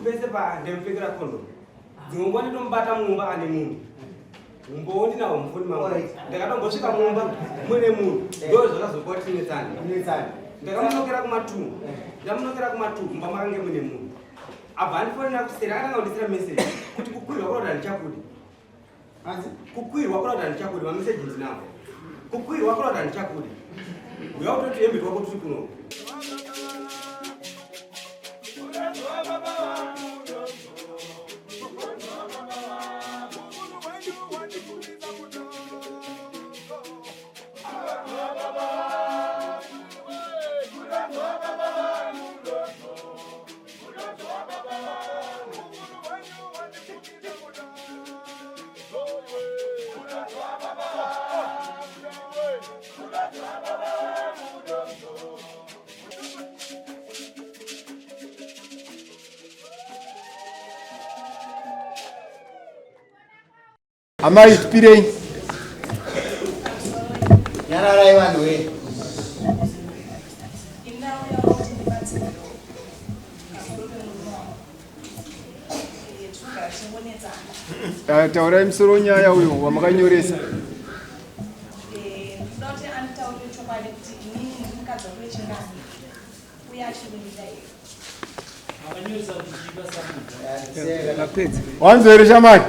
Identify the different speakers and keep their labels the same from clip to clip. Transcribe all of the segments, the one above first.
Speaker 1: pese pandaimupfekera condom, dzimwe nguva nditomubata mumba ane munhu. Umbowo ndinawo mufoni mangu. Ndakatombosvika mumba mune munhu, ndo zvakazopa kuti tinetsane. Ndakamunokera kuma2, ndamunokera kuma2, mumba makange mune munhu. Abva andifonera kuseri, akatanga kundisira meseji kuti kukwirwa kuda kuti handichakudi. Kukwirwa kuda kuti handichakudi, mameseji ndinawo. Kukwirwa kuda kuti handichakudi, uya kutoti hembe twako tiri kuno.
Speaker 2: Amai tipirei.
Speaker 3: Nyararai vanhu we.
Speaker 2: Taurai musoro wenyaya uyo wamakanyoresa.
Speaker 4: Ndoda kuti anditaurire chokwadi kuti inini ndiri mukadzi wake wechingani uye achiri kundida here.
Speaker 2: Wanzwa here shamwari?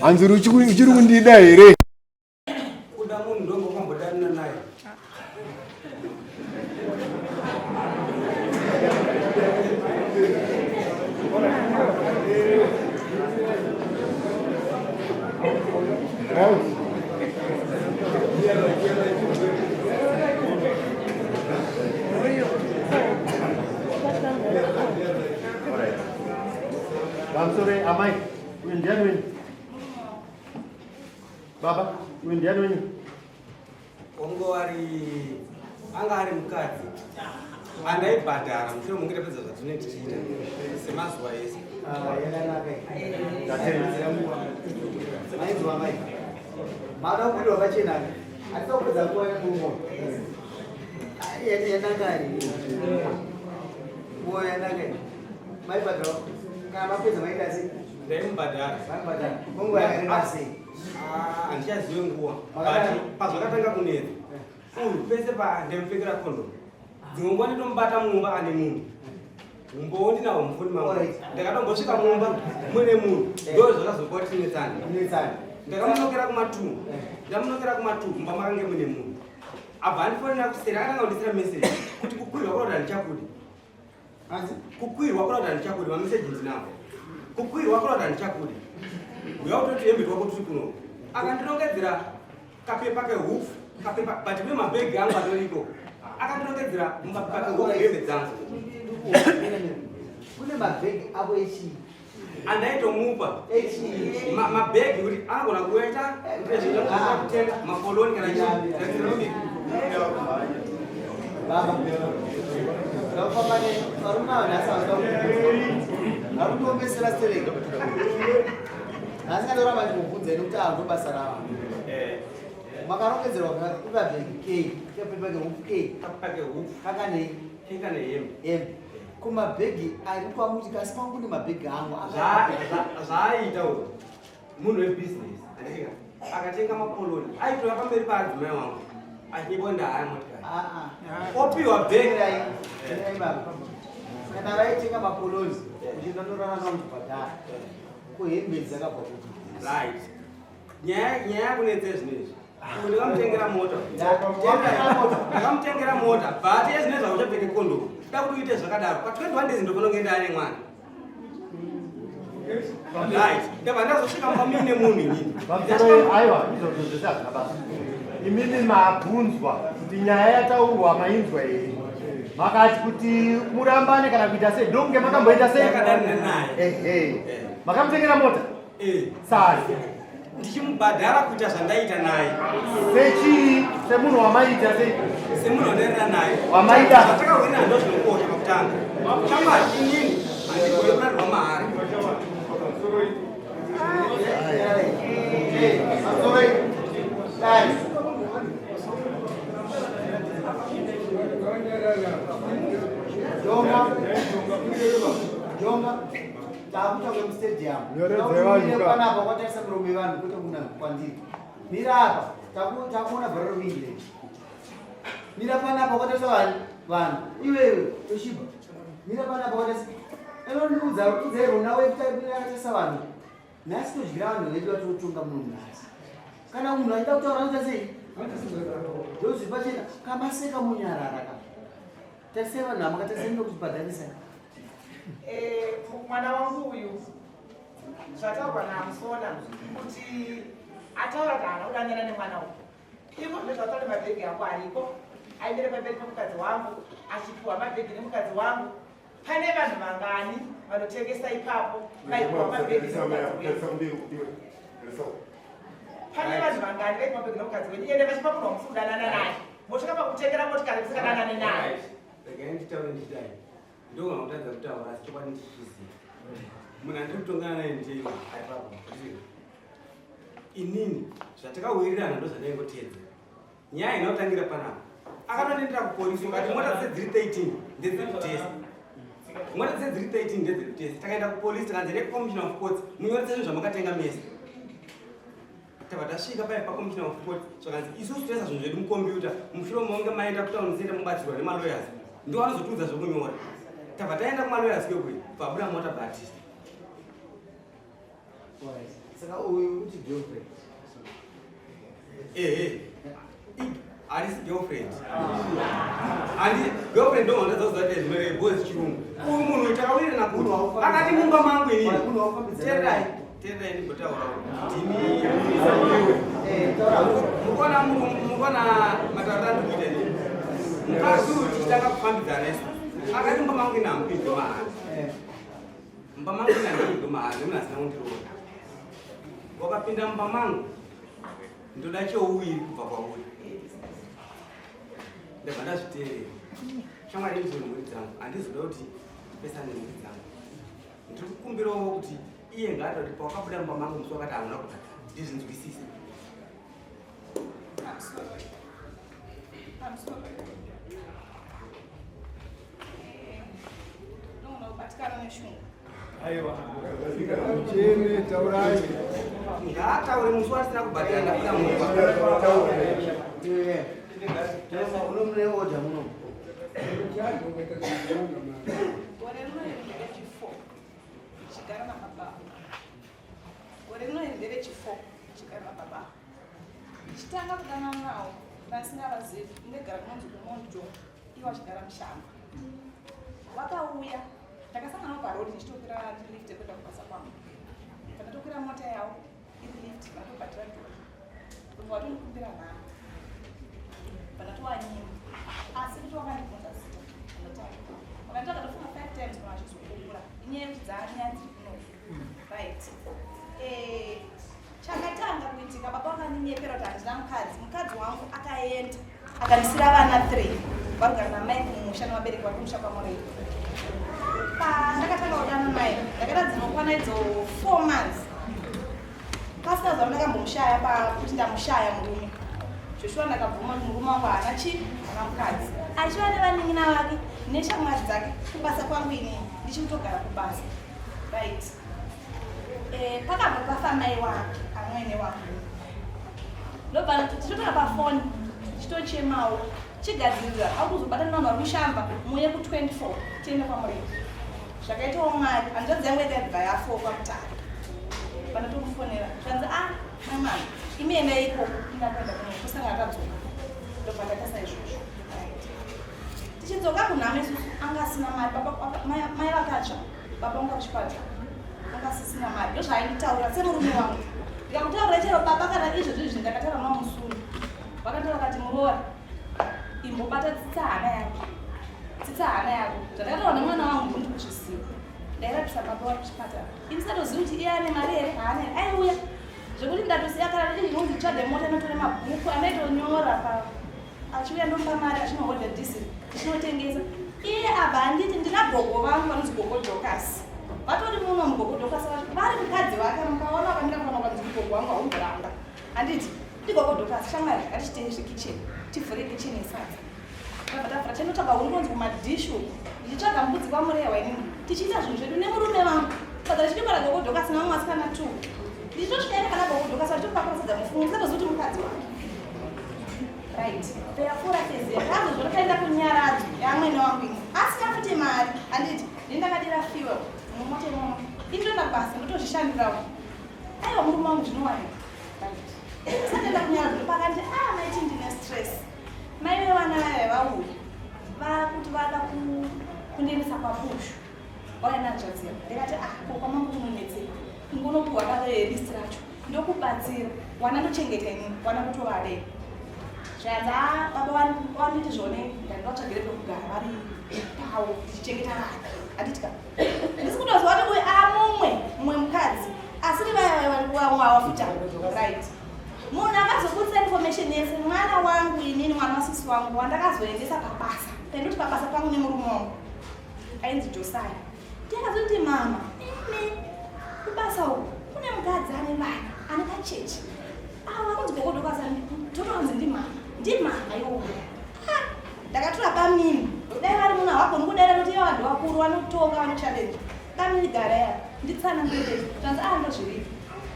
Speaker 2: Hanzi uchiri kundida here?
Speaker 1: Kuda munhu ndombokambodanana naye.
Speaker 5: Pamusoro amai, uyu ndiani wenyu? Baba, uyu ndiani wenyu?
Speaker 1: Wangu ari anga ari mukadzi andaibhadhara mushure munge tapedza zvatinenge tichiita semazuva ese.
Speaker 3: Mainzwa mai. Mada kubudirwa pachena. Hatisa kupedza nguva nemurume. Yanaka iri. Nguva yanaka iri. Maibhadhara kana mapedza maita sei?
Speaker 1: Ndaimubhadhara.
Speaker 3: Maibhadhara. Nguva yakareba sei?
Speaker 1: Ah, handichazive nguva, but pazvakatanga kunetsa, uyu pese pandaimupfekera condom, dzimwe nguva nditomubata mumba ane munhu. Umbowo ndinawo mufoni mangu. Ndakatombosvika mumba mune munhu, ndo zvakazopa kuti tinetsane. Ndakamunokera kuma2, ndamunokera kuma2, mumba makange mune munhu. Abva andifonera kuseri, akatanga kundisira meseji kuti kukwirwa kuda kuti handichakudi. Kukwirwa kuda kuti handichakudi, mameseji ndinawo. Kukwirwa kuda kuti handichakudi, uya kutoti hembe twako tiri kuno. Akandirongedzera kapepa kehufu, kapepa, but kune mabhegi angu atoriko. Akandirongedzera mukapepa kehufu hembe dzangu.
Speaker 3: Kune mabhegi ako echii?
Speaker 1: Andaitomupa mabhegi kuti anogona kuita kutenga makoloni kana chii.
Speaker 3: Baba, ndakufamba varume ava nhasi vari kutoomesera stereki. Nhasi ndoramba ndichimubvunza nekuti ava ndo basa rava. Makarongedzerwa kapepa kei? Kapepa kehufu kei?
Speaker 1: Kapepa kehufu.
Speaker 3: Kakanei?
Speaker 1: Kekane hembe.
Speaker 3: Hembe. Kumabhegi ari kwamuti kasi kwangu kune mabhegi angu.
Speaker 1: Zvaaita uyu munhu webhizinesi, andika akatenga makoloni aitora pamberi paadzimai wangu achinyepa ndahaya motikari, opiwa bhegi.
Speaker 3: Kana vaitenga makoloni uchienda norara nawo kuchibhadhara, ko hembe dzakabva kuti?
Speaker 1: Right, nyaya yakunetsa zvinezvi, ndakamutengera mota, ndakamutengera mota, but ezvinezvi hauchapfeke kondomu. Da kuti uite zvakadaro pa 21 days ndofanira kunge ndaane mwana. Right, ndabva ndazosvika mumba muine munhu inini.
Speaker 5: Pamusoro, aiwa, izvozvo zvese hazvina basa. Imimi mabvunzwa kuti nyaya yataurwa mainzwa here? Makati kuti murambane kana kuita sei, ndokunge makamboita sei?
Speaker 1: Ndakadanana naye.
Speaker 5: Ehe. Makamutengera mota?
Speaker 1: Eh.
Speaker 5: Sari.
Speaker 1: Ndichimubhadhara kuita zvandaita naye.
Speaker 5: Sechii? Semunhu wamaita sei?
Speaker 1: Semunhu wandairara naye.
Speaker 5: Wamaida.
Speaker 1: Zvatakawirana ndo zvinokosha pakutanga. Shamwari, inini handigoni kurarirwa mahara.
Speaker 3: Jonga. Jonga. Takuita kunge mustadium.
Speaker 2: Nyoredze vanhu ka.
Speaker 3: Panapa kwatarisa miromo yevanhu kwete kuna kwandiri. Mira apa. Takuona bhora rokuEngland. Mira panapa kwatarisa vanhu. Vanhu. Iwewe Toshiba. Mira panapa kwatarisa. Enondiudza udzai Rona wekutarisa vanhu. Nhasi todyira vanhu vedu vatotonga muno nhasi. Kana munhu achida kutaura anoita sei? Ndozviri pachena. Kamaseka munyarara ka. Tarisai vanhu ava makatarisa ndokuzvibhadharisa.
Speaker 6: Mwana wangu uyu zvataurwa naMusona kuti ataura kuti haana kudanana nemwana uyu. Iko zvine zvataura mabhegi angu ariko aimire pamberi pemukadzi wangu achipiwa mabhegi nemukadzi wangu. Pane vanhu vangani vanotengesa ipapo vaipiwa mabhegi nemukadzi wenyu? Pane vanhu vangani vaipiwa mabhegi nemukadzi wenyu ende vachipa munhu wamusi kudanana naye mosvika pakutengera motikari musikadanane naye?
Speaker 1: Regai nditaure ndichidai. Ndogona kutadza kutaura asi chokwadi ndichichiziva. Munhu andiri kutongana naye ndiye ari papo. Inini zvatakawirirana ndozvandaingotedzera. Nyaya inotangira panapa. Akatondendera kupolisi ukati mota dzese dziri 13 ndedzekutesa. Mota dzese dziri 13 ndedzekutesa. Takaenda kupolisi tikanzi endai kucommissioner of courts munyorese zvinhu zvamakatenga mese. Tabva tasvika paya pacommissioner of courts zvakanzi isusu toisa zvinhu zvedu mukombiyuta mushure monge maenda kutown center mubatsirwa nemalawyers ndiwo vanozotiudza zvekunyora. Tabva taenda kumalawyers kwekwe pabuda mota Batista.
Speaker 3: Saka uyu kuti girlfriend.
Speaker 1: Ehe. Harisi girlfriend. Handi girlfriend ndo ndadza kuzati zvinore boys chirungu. Uyu munhu takawirirana kuti akati mumba mangu inini. Tererai, tererai ndimbotaura. Ndimi
Speaker 3: Eh, taura.
Speaker 1: Mukona mukona mataurira ndikuita inini. Mukadzi uyu tichitanga kufambidzana isu. Akati mumba mangu ina hamupindwi mahara. Mumba mangu ina handipindwi mahara nemunhu asina kundiroora. Wakapinda mumba mangu ndoda cheuwiri kubva kwauri. Ndabva ndazviteerera. Shamwari ndizvo mhuri dzangu, handizoda kuti tipesane mhuri dzangu. Ndiri kukumbirawo kuti iye ngaataure kuti pawakabuda mumba mangu musi wakati hauna kubhadhara, ndizvinzwisise.
Speaker 4: Pamusoro. Pamusoro. Ndinoona kubatikana neshungu.
Speaker 2: Aiwa, cheme taurai.
Speaker 1: Ngaataure musi waasina kubhadhara ndabuda mumba.
Speaker 3: Eh. Uno mune order muno.
Speaker 4: Gore rino iri nderechi4 ndichigara nababa. Gore rino iri nderechi4 ndichigara nababa. Ndichitanga kudanana nawo ndasingavazivi, ndegara kunonzi kuMonjo, ivo vachigara mushamba. Vakauya, ndakasangana navo parodi ndichitokwira lift yekuenda kubasa kwangu. Pandatokwira mota yavo iri lift, vatobhadhira dhora. Ndobva vatondikumbira nhamba. Pandatowanyima. Asi kuti wakandibvunza zita, ndataura. Vakanditi vakatofunga 5 times kana vachizokukura. Inyaya yekuti dzaanyaya dziri kunoku. Right. Chakatanga kuitika baba vakandinyepera kuti handina mukadzi. Mukadzi wangu akaenda akandisira vana 3 varikugara namai kumusha nevabereki vari kumusha kwaMurei. Pandakatanga kudana naye ndakaita dzinokwana idzo 4 months pasina zuva ndakambomushaya pakuti ndamushaya murume. Joshua ndakabvuma kuti murume wangu haana chii, haana mukadzi. Achiva nevanin'ina vake neshamwari dzake kubasa kwangu inini ndichikutogara kubasa. Right. Pakabva pafa mai wake amwene wangu. Ndobva tichitora pafoni tichitochemawo chigadzirira akuzobata nevanhu vari kushamba muye ku24 tiende kwaMurei. Zvakaitawo Mwari hanzvadzi yangu yakabva yafowa kwaMutare. Pandatomufonera zvanzi a mama imi endai ikoko ndakuenda kuno kusanga tadzoka. Ndobva ndaita saizvozvo. Right. Tichidzoka kunhamo isusu anga asina mari baba mai vakatsva baba vangu kuchipatara anga asisina mari ndozvaainditaurira semurume wangu. Ndikamutaurira chero baba kana izvozvo izvi ndakataura navo musuri. Vakataura vakati muroora imbobata tsitsa hana yako. Tsitsa hana yako. Zvandakataura nemwana wangu ndiri kuzviziva. Ndairapisa baba vari kuchipatara. Ini ndisatozivi kuti iye ane mari here haana here. Aiuya zvekuti ndatoziva kana ndiri ndinonzi tsvage mota inotore mabhuku andaitonyora pa achiuya ndomupa mari achinohodha diesel tichinotengesa. Iye abva anditi ndina gogo vangu vanonzi gogo Dorcas. Vatori muno mugogo Dorcas vacho vari mukadzi wake mukaona vakamira pano vanzi gogo wangu haumboramba. Handiti ndigogo Dorcas shamwari ngatichitei zvekitchen tivhure kitchen yesadza. Tabva tavhura tinotsvaga huni kunonzi kumadhishi uku ndichitsvaga mbudzi kwaMurewa inini tichiita zvinhu zvedu nemurume vangu. vasikana two. Ndichitosvika ine kana gogodhokasa ndichitopakura sadza mufungo ndisatoziva kuti mukadzi wake. Right. Therefore teze ndazozvona taenda kunyaradzo yaamwene wangu ini. Asina futi mari handiti ndini ndakadira fuel mumota imomo. Ini ndoenda kubasa ndotozvishandirawo. Aiwa murume wangu zvinowanika. Right. Tisati kunyaradzo ndopakandi ah maiti ndine stress. Mai vevana vaya vauya vakuti vada kundiendesa kwabushu. Vauya nehanzvadzi yavo. Ndikati ah ko kwamangu kunonetsei. Ingonopuwa dare list racho ndokubatsira wana ndochengeta inini wana kutovadei zvanzi a baba vanonditi zvone ndandivatsvagire pekugara vari pavo ndichichengeta vana handitika ndisi kutoziva kuti uyu amumwe mumwe mukadzi asiri vaya wafuta right munhu akazobudisa information yese mwana wangu inini mwana wasisi wangu wandakazoendesa pabasa pendoti pabasa pangu nemurume wangu ainzi Josiah ndakazoti mama imi kubasa uku kune mukadzi ane vana ane kachechi avo vakunzi gogodokasa totoanzi ndimama ndimama iwowo ndakatora bamnini dai vari munhu havagoni kudaira kuti ivo vanhu vakuru vanotonga vanochallenge bamnini gara ya nditsanangurire zvanzi a ndozviripo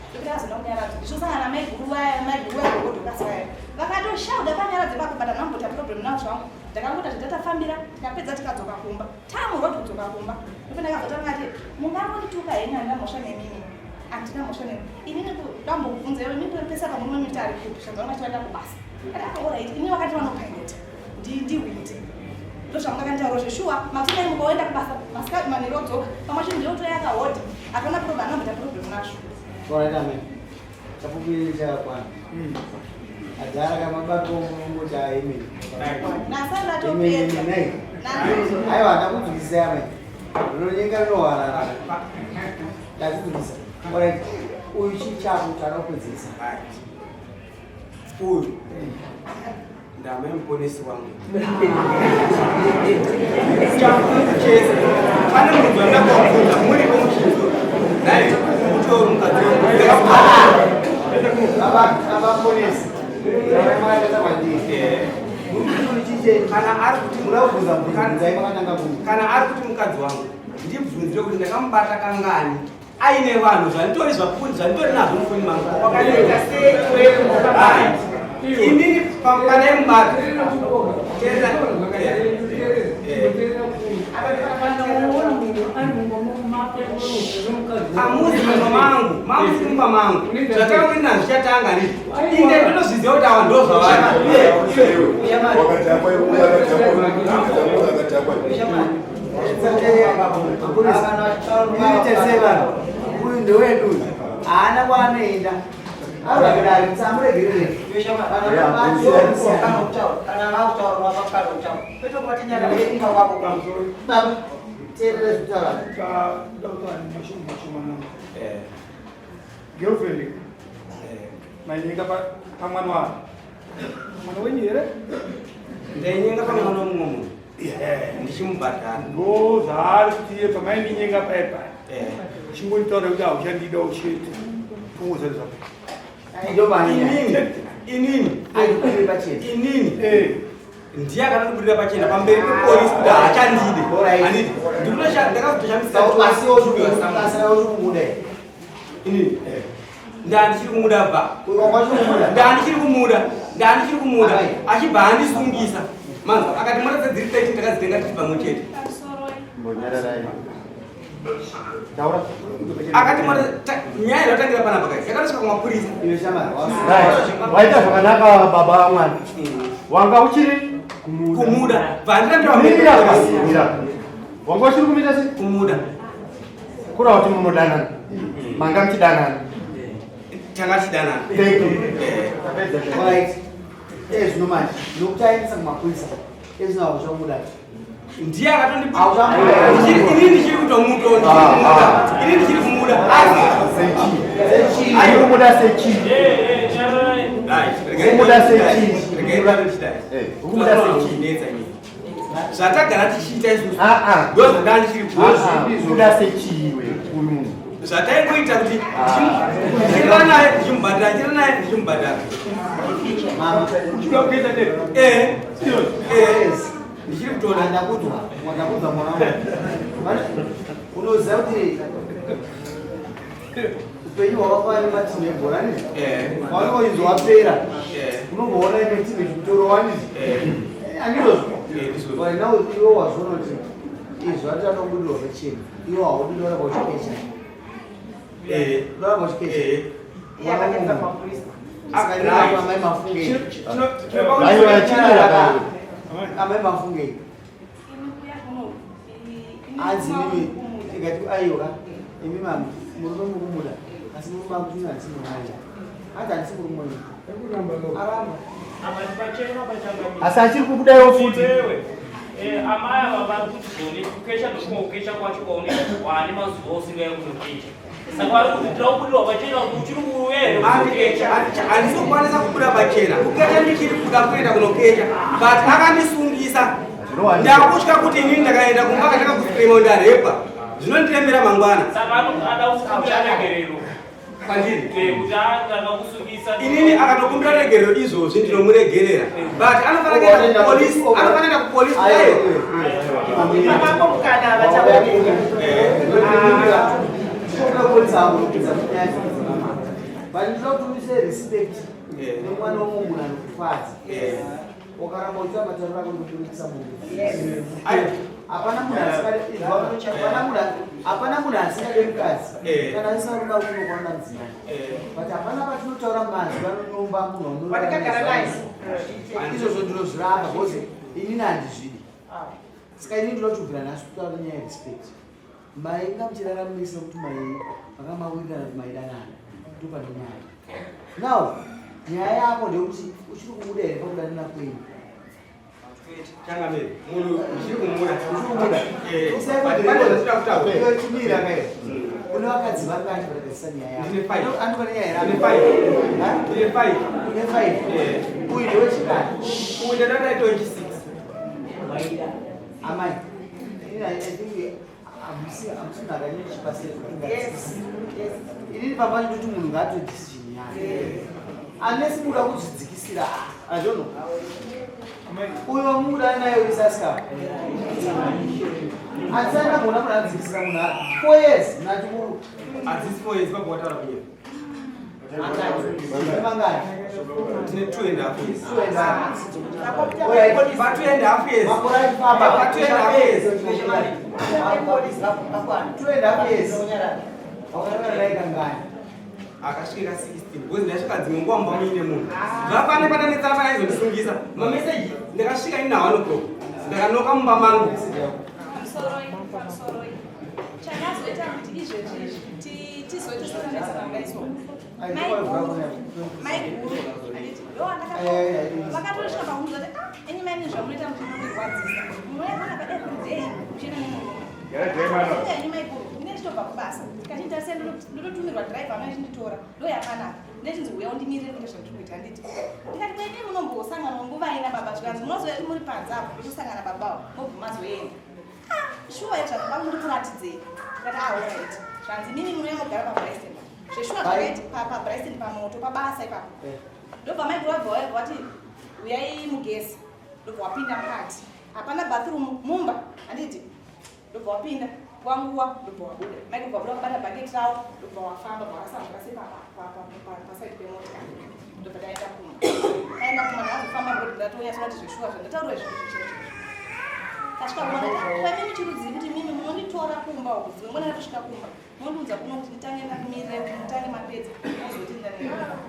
Speaker 4: ndokuti azoda kunyaradzo ndichosangana namaiguru vaya maiguru vaya gogodokasa vaya vakatoshauda panyaradzo ipapo but handina problem navo zvangu ndakangoita zvatatafambira tikapedza tikadzoka kumba tamuroad kudzoka kumba ndipo ndakazotanga ati mungangondituka henyu handina mhosva nemimi handina mhosva nemi inini ndambokubvunza iwe mimi pesa pamurume miti ari kupi zvanzi vanga chivaenda kubasa ati alright inini vakati vanopilota ndihwindi ndozvamungakanditaura zveshuwa matsumai mukaoenda kubasa masikati manheru odzoka pamwe chinhu ndinotoya akahodha hakana problem anomboita problem nazvo
Speaker 3: Alright, amen. Chapupu chakakwana. Adhara kamabato mungoti aimeni.
Speaker 4: nasati ratopedza
Speaker 3: Aiwa, ndakunzwisisa amai. Rinonyenga rinowarara. Ndakunzwisisa. Alright. Uyu chii chako chakapedzisa?
Speaker 1: Uyu ndamai muponesi wangu. Chapungu chese pane munhu wandakabvunza muripo muchinzwa nai kutori mukadzi wangu.
Speaker 3: Baba, baba muponesi. Amai makatata kwandiri. Muri chii chenyu?
Speaker 1: Kana ari kuti
Speaker 3: Muda kubvunza mubvunzo, bvunzai makatanga kubvunza.
Speaker 1: Kana ari kuti mukadzi wangu, ndibvunzire kuti ndakamubata kangani aine vanhu zvanditori zvapundi zvanditori nazvo mufoni mangu.
Speaker 6: Wakatoita sei iwewe?
Speaker 1: Hai. Inini panaimubata Teerera. Amuzi mumba mangu, mamuzi mumba mangu. Zvatanga nazvo zvichatanga rini? Inde ndinozviziva kuti ava ndo zvavari.
Speaker 3: Inoita vanhu uyu ndewedu uyu haana kwaanoenda arikadari musamuregerere. Baba, teerera zvitaura.
Speaker 7: Girlfriend mainyenga pamwana wako, mwana wenyu here?
Speaker 1: Ndainyenga pamwana womumwe munhu ndichimubhadhara.
Speaker 7: Ndo zvaari kuti iye pamaindinyenga paye paye chingonditaura kuti hauchandida uchete tongozari zvako.
Speaker 1: Inini inini
Speaker 3: Aikubudirira pachena.
Speaker 1: Inini ndiye akatondibudira pachena pamberi pepolisi kuti haachandide.
Speaker 3: Alright.
Speaker 1: Handiti ndakazotoshamisa.
Speaker 3: Asi uchikumuda?
Speaker 1: Inini ndandichiri kumuda bva.
Speaker 3: Wachikumuda?
Speaker 1: Ndandichiri kumuda, ndandichiri kumuda.
Speaker 3: Aye.
Speaker 1: Achibva andisungisa manzwa akati mota dziri 13 takadzitenga tichibva pamwe chete.
Speaker 4: Pamusoroi.
Speaker 5: Mbonyararai. Taura.
Speaker 1: Akati mota nyaya inotangira panapa kai yakatosvika kumapurisa.
Speaker 3: Iwe shamari.
Speaker 5: Right. Waita zvakanaka baba vamwana. Wanga uchiri
Speaker 1: Kumuda bva ndirambira pamberi
Speaker 5: Mira,
Speaker 1: pepolisi.
Speaker 5: mira. Wanga uchiri kumita sei?
Speaker 1: Kumuda.
Speaker 5: Kura kuti munodanana. Manga muchidanana.
Speaker 1: Tanga tichidanana.
Speaker 5: Thank you. Tapedza chete.
Speaker 3: Alright. Ezvino manje nokuti aendesa kumapurisa ezvino hauchamuda.
Speaker 1: Ndiye akatondibudira.
Speaker 3: Hauchamuda.
Speaker 1: Inini ndichiri kutomuto
Speaker 5: Ah,
Speaker 1: inini ndichiri kumuda asi
Speaker 5: Sechi. Ari kumuda sechi. Kumuda sechi. Kumuda sechi.
Speaker 1: Zvatagara tichiita isusu
Speaker 5: Ah ah.
Speaker 1: ndo zvandanga ndichiri
Speaker 5: Ah, Kumuda sechi iwe uyu munhu.
Speaker 1: Zvataingoita kuti ndichirira naye ndichimubhadhara, ndichirira naye ndichimubhadhara.
Speaker 3: Mama.
Speaker 7: Uchida kuita ndee?
Speaker 1: Eh, eh,
Speaker 3: Yes.
Speaker 1: Ndichiri kutoda.
Speaker 3: Ndakudzwa, ndakudzwa mwana wangu. Unoziva kuti Upenyu hwakafanana nematimu ebhora ni paunenge uchinzi wapera unomboona imwe timu ichikutorowa ni handizvozvo? But now iwe wazviona kuti izvi vatanga kubudirwa pachena, iwe haudi, unoramba uchikecha, unoramba uchikecha.
Speaker 6: Iye akaendesa kumapurisa.
Speaker 3: Saka amai mafungei?
Speaker 5: Aiwa, chimira.
Speaker 3: Amai mafungei? Hanzi mimi tikati aiwa, imi mami, murume mukumuda, asi murume akuti handisi murume, hanzi handisi murume wenyu, aramba.
Speaker 5: Asi achiri kukudaiwo futi.
Speaker 8: Iwewe, amai ava vari kuti zvone kukecha, ndokungokecha kwacho kwaunenge wane mazuva usingaya kunokecha, saka vari kuti tira kubudirwa pachena kuti uchiri kuuya here kuzokecha.
Speaker 1: Handisi kukwanisa kubuda pachena. Kukecha ndichiri kuda kuenda kunokecha, but akandisungisa. Ndakutya kuti inini ndakaenda kumba akatanga kuscreama ndarepwa, zvinondiremera mangwana.
Speaker 8: Saka ada kukumbira regerero
Speaker 1: kwandiri.
Speaker 8: Kuti akakusungisa.
Speaker 1: Inini akatokumbira regerero izvozvi ndinomuregerera, but anofanira kuenda kupolisi, anofanira kuenda kupolisi ayo.
Speaker 6: Mambo mukana vachaoneka.
Speaker 3: But ndinoda kuti uise respect nemwana womwe munhu anokufadza. Ukaramba uchiita matauriro ako ndokuturikisa munhu. Hapana munhu asingade, hapana munhu asingade mukadzi. Kana asina rudo kunokwana mudzimai, but hapana patinotaura manzwi anonyomba munhu.
Speaker 6: Watakagara naye.
Speaker 3: Izvozvo ndinozviramba because inini handizvidi. Saka inini ndinoda kuti kubvira nhasi kutaura nyaya yerespect. Mainga muchiraramisa kuti mai makamawirirana kuti maidanana, ndopane nyaya. Now nyaya yako ndeyekuti uchiri kumuda here pakudanana kwenyu?
Speaker 1: Changamire, munhu ndichiri kumuda.
Speaker 3: Uchiri kumuda?
Speaker 1: Eh, but pane zvatinoda kutaura.
Speaker 3: Iwe chimira kai. Kune vakadzi vangani vatakazisa nyaya yako?
Speaker 1: Ndine five.
Speaker 3: Andikone nyaya
Speaker 1: Ndine
Speaker 3: yako.
Speaker 1: five. Ndine five.
Speaker 3: Une five?
Speaker 1: Eh.
Speaker 3: Uyu ndewechikani?
Speaker 1: Uyu ndadada 26.
Speaker 3: Amai, inini I think hamusi nhaka. Inini pamba ndoti munhu ngaatore decision yake, unless muda kuzvidzikisira, I don't know. Uyo wamuda naye urisasika, asi andagona munhu adzikisira munhu 4 years nachikuru.
Speaker 1: Hadzisi 4 years, baba, wataura kunyaya.
Speaker 3: Mangani?
Speaker 1: Tine 2.5 years.
Speaker 3: Two and a half.
Speaker 1: Pa 2.5 years.
Speaker 3: Makore achifamba.
Speaker 1: Pa 2.5 years.
Speaker 3: 2.5 years wakarara naye kangani?
Speaker 1: Akasvika 16, because ndasvika dzimwe nguva mumba muine munhu. Zvafane patanetsana pana aizondisungisa mameseji. Ndakasvika ini na 1 o'clock, ndakanoka mumba mangu.
Speaker 4: Pamusoroi, pamusoroi. Chakazoita kuti izvezvi izvi tizoite setanetsana kudai, maiguru, maiguru, handiti ndo vakatosvika pakunza kuti, ah, ini maini, zvamunoita muchinondirwadzisa, munouya panapa every day muchienda nemurume ini. Maiguru, ine ndichitobva kubasa, kachinditarisa, ndototumirwa driver anouya chinditora, ndoyapanapa, ndechinzi uya undimirire kuita zvandiri kuita, handiti? Ndikati, kwene munombosangana nguva ina baba? Zvikanzi, munozoya muri panze apo, ndotosangana babawo, mobva mazoenda. Shuwa zvakuba muri kuratidzei? Ndikati, ah, alright. Zvanzi, mimi munouya mogara paBryson. Zveshuwa zvakaiti paBryson, pamoto, pabasa ipapo. Ndobva maiguru vabva vabva vati, uyai mugesi. Ndobva wapinda mukati, hapana bathroom mumba, handiti? Ndobva wapinda wanguwa, ndobva wabuda. Maiguru vabuda vakabata bhaketi ravo, ndobva wafamba, bva warasa zvakase paside pemotikari. Ndobva taenda kumba. Taenda kumba, ndakazofamba road, ndatonyatsoona kuti zveshuwa zvandataurwa izvi zvichiro. Tasvika kumba, ndati, kwamimi chirudzii kuti mimi munonditora kumba uku, dzimwe nguva ndatosvika kumba mondiudza kuno kuti nditange ndakumirire kuti mutange mapedza, mozoti ndani?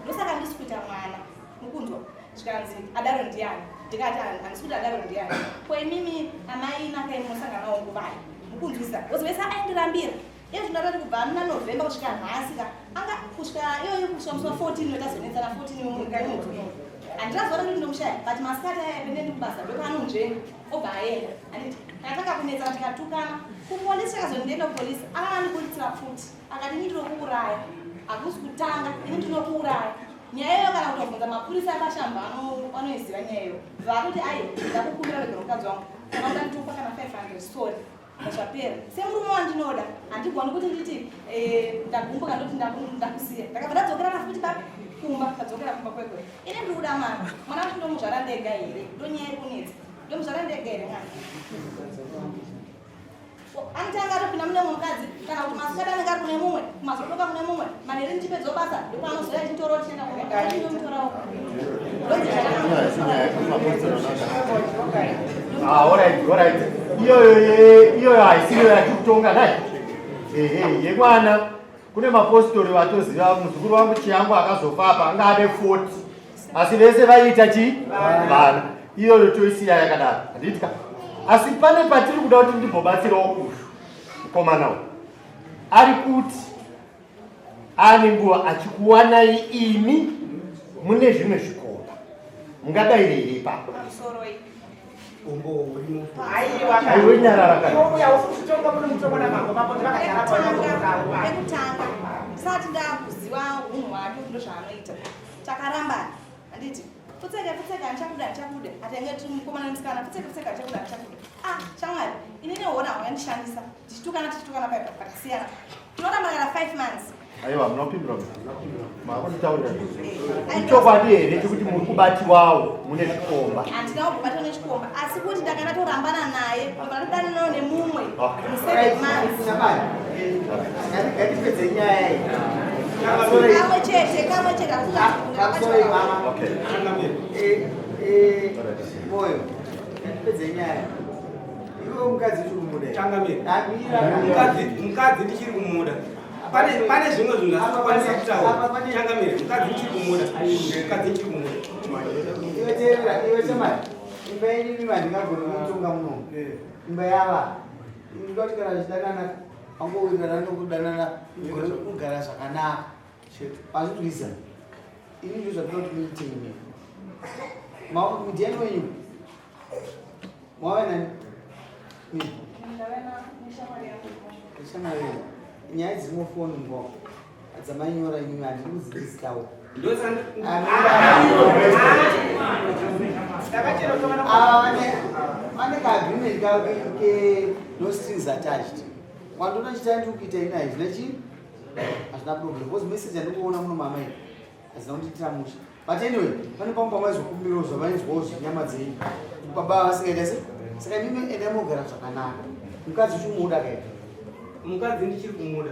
Speaker 4: Ndosaka ndisi kuita mwana, mukunzwa? Zvikanzi, adaro ndiani? Ndikati, handisi kuti adaro ndiani. Ko imimi amai nakai munosanganawo nguvai? Mukunzwisa? Because vese aindirambira. Iye zvino ndatati kubva muna November kusvika nhasi ka, anga kusvika iyoyo, kusvika musi wa14 wetazonetsana, 14 wemwedzi unowu, handirazoona kuti ndomushaya. But masikati aya pende ndi kubasa, ndopaanonzvenga obva aenda, handiti? Takatanga kunetsana, tikatukana kupolisi. Takazondienda kupolisi, akandibuditsira pfuti, akati, ini ndinokuuraya, hakusi kutanga, ini ndinokuuraya. Nyaya iyoyo kana kutobvunza mapurisa apashamba, anoiziva nyaya iyoyo. Vatoti, ai, ndakukumbira regero mukadzi wangu, kana ukanditupa kana 500, sorry, zvapera. Semurume wandinoda, handigoni kuti nditi ndagumbuka, ndoti ndakusiya. Ndakabva ndadzokerana futi pa kumba, ndadzokera kumba kwekwe. Ini ndiri kuda mwana, mwana wacho ndomuzvara ndega here? Ndonyaya iri kunetsa. Ndomuzvara ndega here mwana? Anotanga atopinda mune mumwe mukadzi kana kuti masikati anenge ari kune mumwe, kumazodoka kune mumwe, manheru ndichipedzawo basa ndopaanozouya achitorawo tichienda kumba.
Speaker 5: Ah, alright, alright. Iyoyo iyoyo haisiriyo yatiri kutonga nhai. Ehe, yemwana kune mapostori vatoziva muzukuru wangu Chiyangu akazofa apa anga ane 40. Asi vese vaiita chi vana. Iyoyo toisiya yakadaro. Handiti ka? Asi pane patiri kuda kuti ndimbobatsirawo ushu. Mukomana uyu. Ari kuti Ane nguva achikuwanai imi mune zvimwe zvikomba. Mungadaire here ipapo? Aiwe nyarara kana.
Speaker 4: Pekutanga ndisati ndakuziva hunhu hwake kuti ndozvaanoita takarambana handiti pfutseke pfutseke handichakuda handichakuda atenge tiri mukomana nemusikana pfutseke pfutseke handichakuda handichakuda ah shamwari inini hona wakandishandisa tichitukana tichitukana paipa pakasiyana tinoramba kana 5 months
Speaker 5: aiwa munopindura makunditaurira ichokwadi here chekuti muri kubatiwawo mune zvikomba
Speaker 4: handina kubatwa nechikomba asi kuti ndanga ndatorambana naye ndobva ndatodananawo nemumwe museven months
Speaker 3: ngatipedze nyaya iyi
Speaker 4: kamwe chete kamwe chete
Speaker 3: moyo ngatipedze nyaya iwe mukadzi uchiri kumuda
Speaker 1: changamire mukadzi mukadzi ndichiri kumuda pane pane zvimwe zvinhu zvasingakwanisa kutaura changamire mukadzi ndichiri kumuda mukadzi ndichiri kumuda
Speaker 3: iwe teerera iwe chamai imba yenyu imi handingagoni kuitonga muno imba yava ndinoda kuti kana zvichidanana angowirirana nokudanana kugara zvakanaka Azvitwisa. Ini ndizvo zvatoda kuti muite imi. Ndiani wenyu? Mwave nani? Shamwari yenyu. Nyaya dziri mufoni ngo dzamainyora imimi handidi kudzidzisikawo. Vane kaagreement kavo ke no strings attached. Wandona chitani ndiri kuita ini hazvina chii? Hazvina problem because message yandikuona muno mama iyi hazina kundiitira mushe. But anyway, pane pamwe pamaizokumbirawo zvavainzwawo zvenyama dzenyu. Baba vasingaita se saka imimi endai mogara zvakanaka. Mukadzi uchimuda kaita.
Speaker 1: Mukadzi ndichiri kumuda.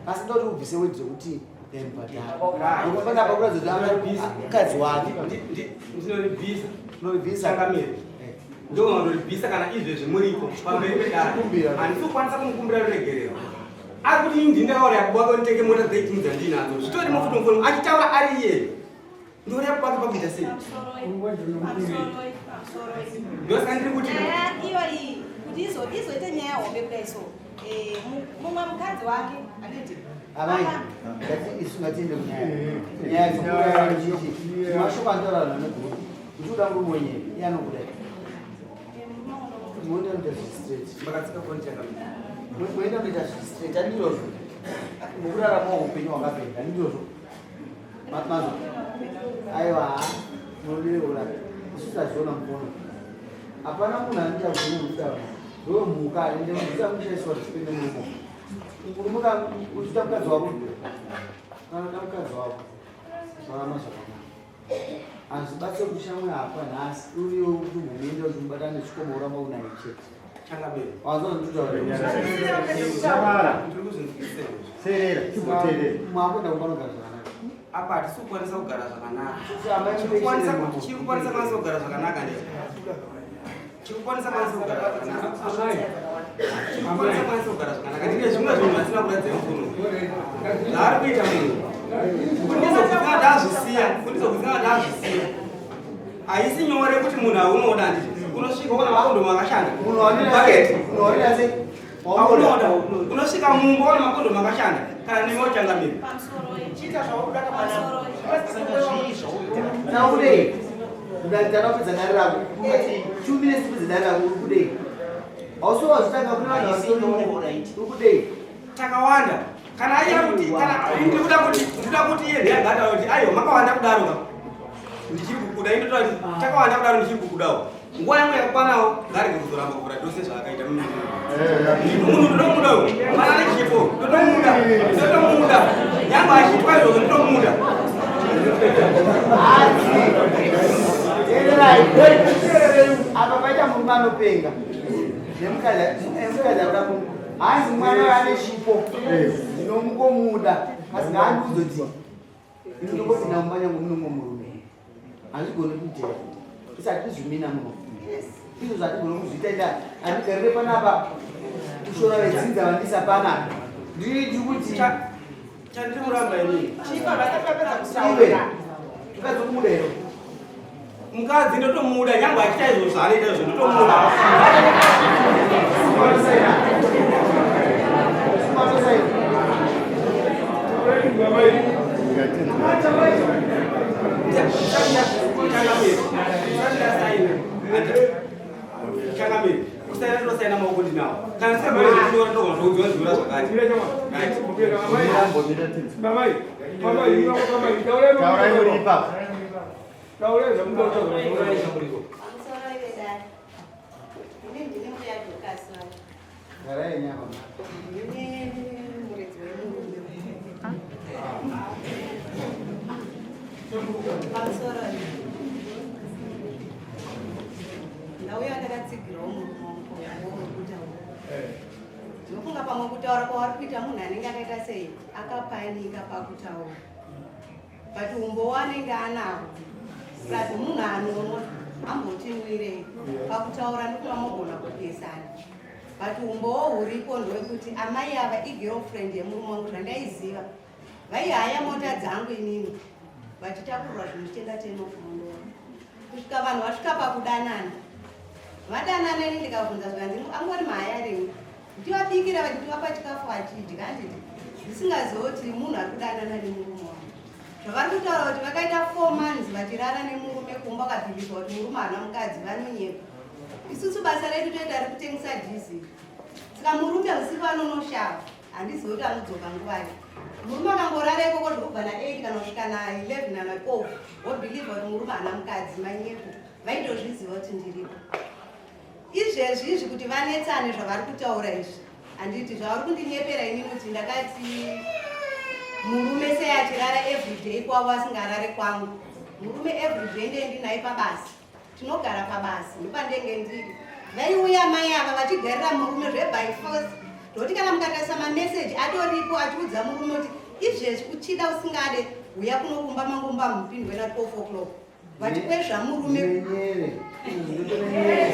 Speaker 3: Asi ndoda kuti ubvise word rekuti ndaimubhadhara. Nokufana pa kuratidza kuti anga mukadzi wake.
Speaker 1: Ndinoribvisa.
Speaker 3: Unoribvisa.
Speaker 1: Changamire. Ndoribvisa kana izvezvi muripo pamberi pedare. Handisi kukwanisa kumukumbira ruregerero. Ari kuti ini ndini ndakauraya baba wake nditenge mota 13 dzandinadzo. Zvitori mufuti mufoni achitaura ari iye. Ndouraya baba wake pakuita sei? Ndosaka ndiri kuti
Speaker 4: nyaya iyo iyi kuti izoite nyaya hombe kudai so eh, mumwe mukadzi wake handiti
Speaker 3: Amai, ngati isu ngatiende kunyaya. Nyaya dzekuuraya chichi. Mashoko anotaura vanhu vaneguru. Kuti uda murume wenyu, iye anokuda. Moenda kuita zviri straight.
Speaker 1: Makatsika foni chakamira.
Speaker 3: Moenda kuita zviri straight, handizvozvo. Mukuraramawo upenyu hwakapenda, handizvozvo. Mazo. Aiwa, munodireura. Isu tazviona mukono. Hapana munhu anoita zviri kutaura. Wewe mhuka, ende unoziva kushaiswa respect nemurume. Murume ka uchida mukadzi wako. Kana uda mukadzi wako. Rarama zvakanaka. Hazvibatsire kuti shamwari apa nhasi uriyo kuti umbomuenda uchimubata nechikomba uramba unaye chete.
Speaker 1: Changamire.
Speaker 3: Wanzwa ndikutaura.
Speaker 1: Ndiri kuzvinzwisisa.
Speaker 5: Teerera, chimboteerera.
Speaker 3: Mwakuenda kumba unogara zvakanaka.
Speaker 1: Apa hatisi kukwanisa kugara zvakanaka.
Speaker 3: Amai
Speaker 1: Chiri kukwanisa kwanisa kugara zvakanaka ndei? Chiri kukwanisa kwanisa kugara zvakanaka. Chiri kukwanisa kwanisa kugara zvakanaka. Ndine zvimwe zvinhu zvasina kuratidza mufunu. Zvaari kuita munhu. Kundizokuzina ndazvisiya. Kundizokuzina ndazvisiya. Haisi nyore kuti munhu aunoda handiti. Unosvika uona makondomu akashanda. Bucket.
Speaker 3: Unoona sei?
Speaker 1: Aunoda. Unosvika mumba uona makondomu akashanda. Kana newe uchangamira.
Speaker 6: Chiita zvaunoda kamwana.
Speaker 3: Taurei. Ndakutanga kupedza dare rako. 2 minutes kupedza dare rako uri kudei? Hausi wazvitanga kune vanhu vasiri uri kudei?
Speaker 1: Takawanda. Kana aiya kuti kana ndikuda kuti ndikuda kuti iye ndiye agataura kuti aiwa makawanda kudaro ka. Ndichiri kukuda indotaura kuti takawanda kudaro ndichiri kukudawo. Nguva yangu yakwanawo ngarege kuzoramba kuvhura dose zvaakaita munhu. Munhu ndinomuda uyu. Mwana ane chipo ndotomuda. Ndotomuda. Nyangwe achiitwa izvozvo ndotomuda.
Speaker 3: Teererai. Apa paita murume anopenga. Nemukadzi nemukadzi akuda ku hanzi mwana ane chipo. Ndinomukomuda asi ngaandiudze kuti ini ndongopinda mumba nyange mune mumwe murume. Hazvigoni kuiteka. Isi hatizvimina muno. Izvo zvatigona kuzviita ita handigarire panapa kushora vedzinza vandisa panapa. Ndiri ndiri kuti
Speaker 1: Chandiri kuramba inini.
Speaker 6: Chifa vasati vapedza
Speaker 3: iwe
Speaker 6: kutaura.
Speaker 3: mukadzi wokumuda here?
Speaker 1: Mukadzi ndotomuda nyangwe achiita izvo zvaanoita izvo ndotomuda. Changamire, kusaina tinosaina maoko ndinawo. Kana tisingagoni zvekunyora ndogona kuudzwa zviura zvakati. Right.
Speaker 5: Taurai muri ipapo.
Speaker 9: Pamusoro vedare, ini ndini mbuya Dorcas vangu.
Speaker 3: Garai nyama.
Speaker 9: Ndini muridzi wemurume. Pamusoro ndauya ndakatsigirawo murume wangu wauri kutaura. Ndinofunga pamwe kutaura kwavari kuita munhu anenge akaita sei akapanika pakutaura. But umbowo anenge anawo plus munhu anonwa ambotinwirei pakutaura ndokuva mogona kupesana but umbowo huripo ndewekuti amai ava igirlfriend yemurume wangu zvandaiziva vaihaya mota dzangu inini vachitakurwa zvinhu tichienda tienokumundora kusvika vanhu vasvika pakudanana vadanana ini ndikabvunza zvikanzi angori mahayarini ndichivabikira vachitivapa chikafu vachidya handiti ndisingazivi kuti munhu ari kudanana nemurume wangu zvavari kutaura kuti vakaita 4 months vachirara nemurume kumba vakabhiliswa kuti murume haana mukadzi vanonyepa isusu basa redu toita rekutengesa dhiziri saka murume usiku anonoshava handizivi kuti anodzoka nguvai murume akangorara ikoko zvokubva na8 kana kusvika na11 kana 12 wobhilivha kuti murume haana mukadzi manyepo vaitozviziva kuti ndiripo izvezvi izvi kuti vanetsane zvavari kutaura izvi handiti zvavari kundinyepera inini kuti ndakati murume sei achirara everyday kwavo asingarare kwangu murume everyday ndee ndinaye pabasa tinogara pabasa ndopandenge ndiri vaiuya mai ava vachigarira murume zveby force ndokuti kana mukatarisa mameseji atoripo achiudza murume kuti izvezvi uchida usingade uya kunokumba mangomba mupindwe na 12 o'clock vachikwezva murume
Speaker 3: Nyere.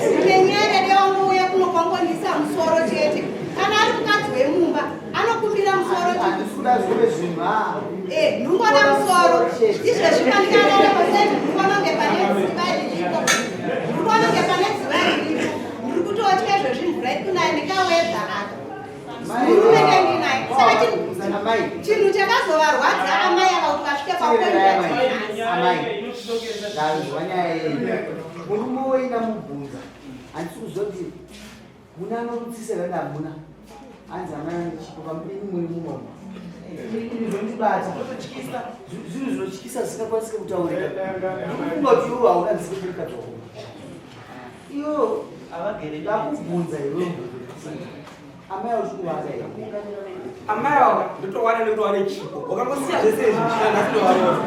Speaker 9: zinenyere dewangouya kuno kwangondisa musoro chete kana ari mukadzi wemumba anokumbira musoro chete
Speaker 3: Handisi kuda zvive zvinhu ah.
Speaker 9: Eh, nhungona musoro izvezvi pandikadada paseni ndikuona kunge pane dziva riripo ndikuona kunge pane dziva riripo ndiri kutotya izvezvi mvura iri kunaya ndikawedza apa murume ndendinaye saka
Speaker 3: Amai.
Speaker 9: chinhu chakazovarwadza amai ava kuti vasvike
Speaker 3: Teererai amai.
Speaker 9: papoint
Speaker 3: Amai. Ndanzwa nyaya yenyu. Murume woenda mubvunza. Handisi kuziva kuti muna anorutsisa here hamuna. Hanzi amai ane chipo pamudini muri munomu. Ini zvondibata. Zvinhu zvinotyisa zvisingakwanisike kutaurika. Ndikufunga kuti iwe hauna ndisikuturika zvako. Iyo ndakubvunza iwewe. Amai uri kuvada here?
Speaker 1: Amai ava ndotowana nekuti wane chipo. Wakangosiya zvese izvi china nhasi ndovarova.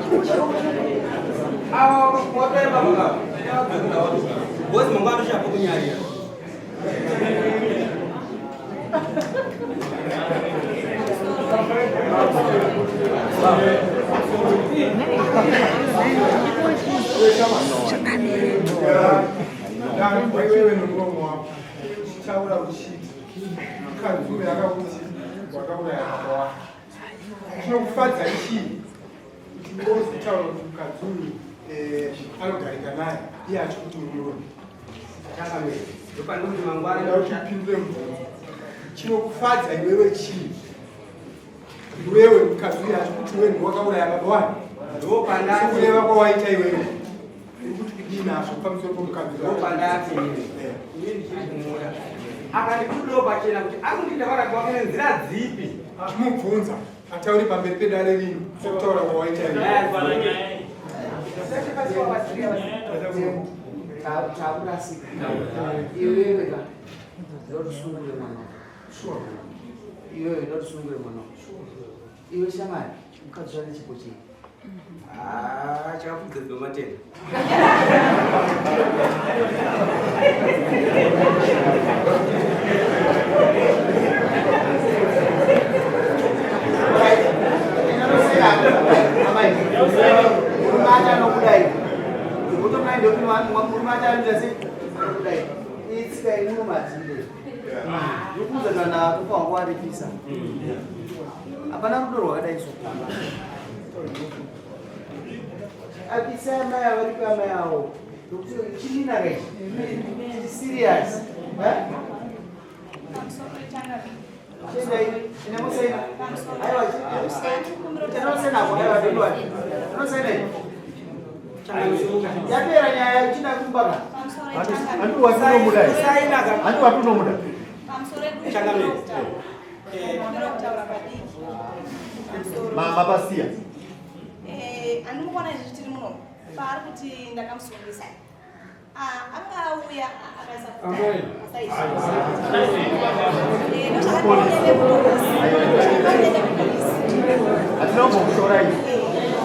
Speaker 1: Ava watoemba baba. Bozi mangwana ndochapa kunyarira.
Speaker 7: Wewe nomuromo wako uchitaura uchiti mukadzi uyu akakuti wakauraya baba wake chinokufadza chii kuti wozotaura kuti mukadzi uyu anogarika naye iye achikuti uri murume
Speaker 1: Changamire. Ndopandikuti mangwana
Speaker 7: Ndoda kuti upindure mubvunzo chinokufadza iwewe chii iwewe mukadzi uyu achikuti iwe ndiwe wakauraya baba wake
Speaker 1: ndopandati
Speaker 7: sekureva kwawaita iwewe uri kuti kudii nazvo pamusoro pomukadzi uyu
Speaker 1: ndopandati ini ndichiri kumuda akandikudiwo pachena kuti akundida varaki wake nenzira dzipi
Speaker 7: chimubvunza atauri pamberi pedare rino sekutaura kwawaita iwewe
Speaker 3: Takurasika. Iwewe ka. Ndotisungure mwana wako. Iwewe ndotisungure mwana wako. Iwe shamwari, mukadzi ane chipo chei?
Speaker 1: Ah, chakapfudza dzomatenda.
Speaker 3: Itsika imuno matire ndikuudza kana tofanwa kuwaripisa hapana rudo rwakadai so Akisai amai ava varipo amai avo. Nokuti chimina kai. Chiri serious. Eh? Chiendai. Ine musaina. Aiwa. Tinosaina hapo. Aiwa don't worry. Tinosaina. Yapera nyaya ichina kumbaka.
Speaker 5: Hanti wati unomuda here? Hanti wati unomuda?
Speaker 1: Changamire.
Speaker 5: Mama pasiya.
Speaker 4: Eh, andikuona izvi tiri muno paari kuti ndakamusungisa ah, anga auya akaisa
Speaker 5: hatina kumbomutora izvi
Speaker 4: eh,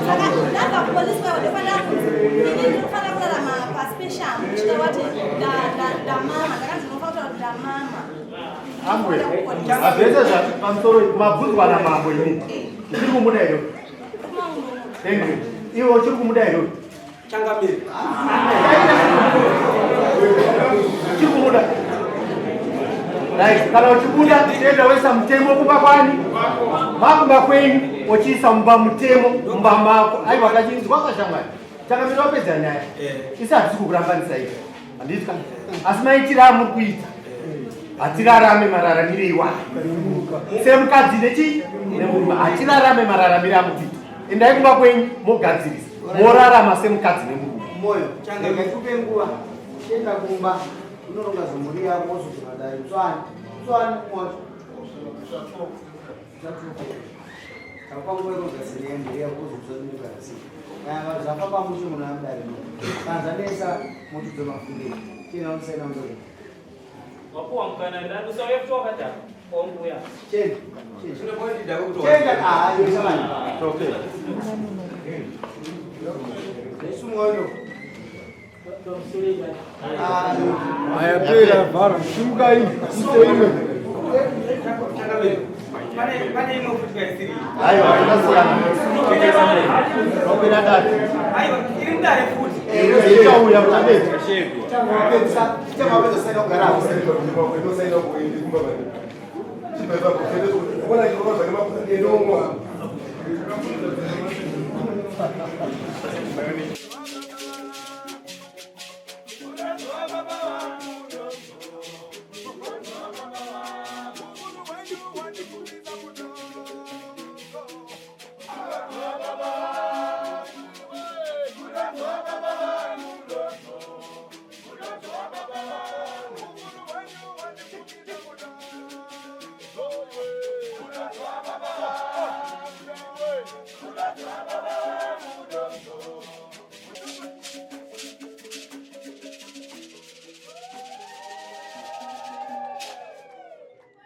Speaker 4: saka ndabva kupolisi kwayo ndofanira kunzi ini ndinofanira kurarama pasi peshambu kusvika wati ndamama ndakanzi ndinofanira kutaura kuti ndamama
Speaker 5: Ambuya, hazvese zvati pamusoro mabvunzwa namambo ini. Uchiri kumuda here? Thank you. Iwe uchiri kumuda here?
Speaker 1: Changamire.
Speaker 5: Uchiri kumuda? Right, kana uchibuda tenda woisa mutemo kumba kwani? Makumba kwenyu uchiisa mumba mutemo mumba mako. Aiwa kachinzwa kashamwari. Changamire wapedza nyaya.
Speaker 1: Eh.
Speaker 5: Isi hatisi kukurambanisa iwe. Handiti ka? Asi maitiro amuri kuita hatirarame mararamire iwayo semukadzi nechi nemurume hatirarame mararamire amuri kuita. Endai kumba kwenyu mogadzirisa morarama semukadzi nemurume.
Speaker 3: Moyo, rega tikupe nguva. Chienda kumba unoronga zvemhuri yako wozodzoka dai. Tswani, tswani moyo. Takupa nguva yekugadzirira yemhuri yako wozodzoka unogara sei. Kana zvafamba mushe munhu amudare muno. Kana zvanetsa motudza mafungiro. Chienda unosaina mudoko.
Speaker 8: Wapuwa mukana ndani usauye futi wakadhakwa. Wanguya.
Speaker 3: Chienda. Chienda. Ah, iwe samani.
Speaker 5: Okay.
Speaker 3: Sungano.
Speaker 2: Ayapera vhara simukai ise imwe.
Speaker 1: Pane imwe futi kaisiri.
Speaker 5: Aiwa, yakasiyana. Topera dare.
Speaker 1: Aiwa, iri mudare futi.
Speaker 5: Ichauya muchabedza.